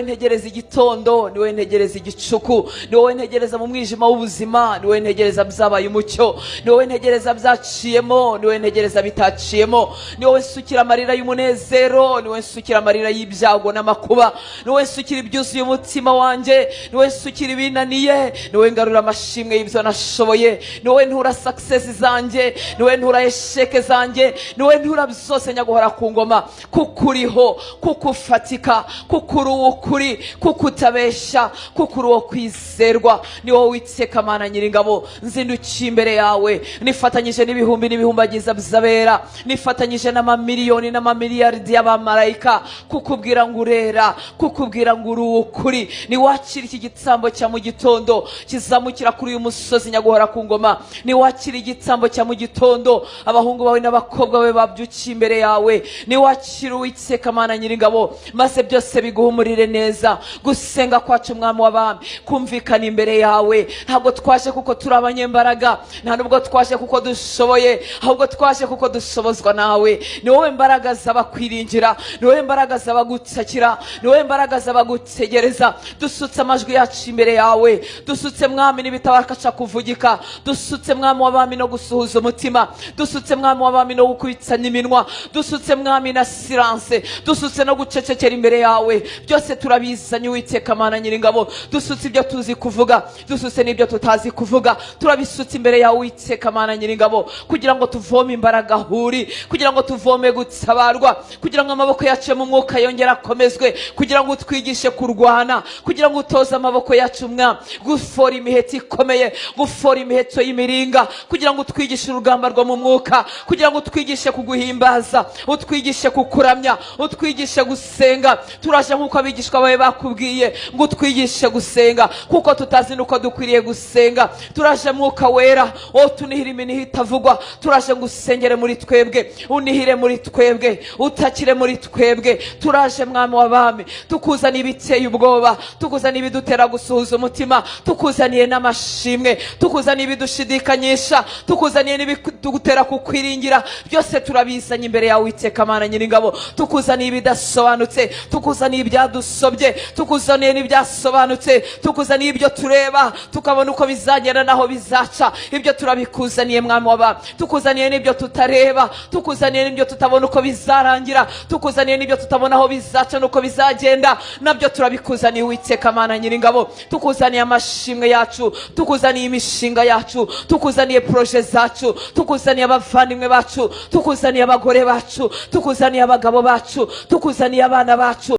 Wowe ntegereza igitondo, ni wowe ntegereza igicuku, ni wowe ntegereza mu mwijima w'ubuzima, ni wowe ntegereza byabaye umucyo, ni wowe ntegereza byaciyemo, ni wowe ntegereza bitaciyemo, ni wowe nsukira amarira y'umunezero, ni wowe nsukira amarira y'ibyago n'amakuba, ni wowe nsukira ibyuzuye umutima wanjye, ni wowe nsukira ibinaniye, ni wowe ngarura amashimwe y'ibyo nashoboye, ni wowe ntura success zanjye, ni wowe ntura échecs zanjye, ni wowe ntura byose. Nyaguhora ku ngoma, kuko uriho, kuko ufatika, kuko uri uw'ukuri, kuko utabeshya, kuko uri uwo kwizerwa. Ni wowe Witeka Mana Nyiringabo. Nzindukiye imbere yawe nifatanyije n'ibihumbi n'ibihumbagiza by'abera, nifatanyije n'amamiliyoni n'amamiliyaridi y'abamarayika kukubwira ngo urera, kukubwira ngo uri uw'ukuri. Niwakira iki gitambo cya mu gitondo kizamukira kuri uyu musozi. Nyaguhora ku ngoma, niwakira igitambo cya mu gitondo abahungu bawe n'abakobwa bawe babyukiye imbere yawe. Niwakira, Uwiteka Mana Nyiringabo, maze byose biguhumurire neza. Gusenga kwacu, Mwami w'abami, kumvikana imbere yawe. Ntabwo twaje kuko turi abanyembaraga, nta nubwo twaje kuko dushoboye, ahubwo twaje kuko dushobozwa nawe. Ni wowe mbaraga z'abakwiringira, ni wowe mbaraga z'abagutakira, ni wowe mbaraga z'abagutegereza. Dusutse amajwi yacu imbere yawe, dusutse, Mwami, n'ibitabasha kuvugika, dusutse, Mwami w'abami, no gusuhuza umutima, dusutse, Mwami w'abami, no gukubitsanya iminwa, dusutse, Mwami, na silence, dusutse no gucecekera imbere yawe. Byose turabizanye, Uwiteka Mana Nyiringabo. Dusutse ibyo tuzi kuvuga, dusutse n'ibyo tutazi kuvuga, turabisutse imbere yawe, Uwiteka Mana Nyiringabo, kugira ngo tuvome imbaraga ahuri, kugira ngo tuvome gutabarwa, kugira ngo amaboko yacu mu mwuka yongere akomezwe, kugira ngo utwigishe kurwana, kugira ngo utoze amaboko yacu, Mwami, gufora imiheto ikomeye, gufora imiheto y'imiringa, kugira ngo utwigishe urugamba rwo mu mwuka, kugira ngo utwigishe kuguhimbaza, utwigishe kukuramya, utwigishe gusenga. Turaje nk'uko abigishwa bawe bakubwiye ngo utwigishe gusenga, kuko tutazi n'uko dukwiriye gusenga. Turaje, Mwuka Wera, wowe tunihira iminiho itavugwa, turaje ngo usengere muri twebwe, unihire muri twebwe, utakire muri twebwe. Turaje, Mwami w'abami, tukuzaniye ibiteye ubwoba, tukuzaniye ibidutera gusuhuza umutima, tukuzaniye n'amashimwe, tukuzaniye ibidushidikanyisha, tukuzaniye n'ibidutera kukwiringira. Byose turabizanye imbere yawe, Witeka Mana Nyiringabo. Tukuzaniye ibidasobanutse, tukuzaniye ibyadusobye, tukuzaniye n'ibyasobanutse, tukuzaniye ibyo tureba tukabona uko bizagenda n'aho bizaca. Ibyo turabikuzaniye, Mwami w'abami. Tukuzaniye n'ibyo tutareba, tukuzaniye n'ibyo tutabona uko bizarangira, tukuzaniye n'ibyo tutabona aho bizaca n'uko bizagenda, nabyo turabikuzaniye, Uwiteka Mana Nyiringabo. Tukuzaniye amashimwe yacu, tukuzaniye imishinga yacu, tukuzaniye projets zacu, tukuzaniye abavandimwe bacu, tukuzaniye abagore bacu, tukuzaniye abagabo bacu, tukuzaniye abana bacu.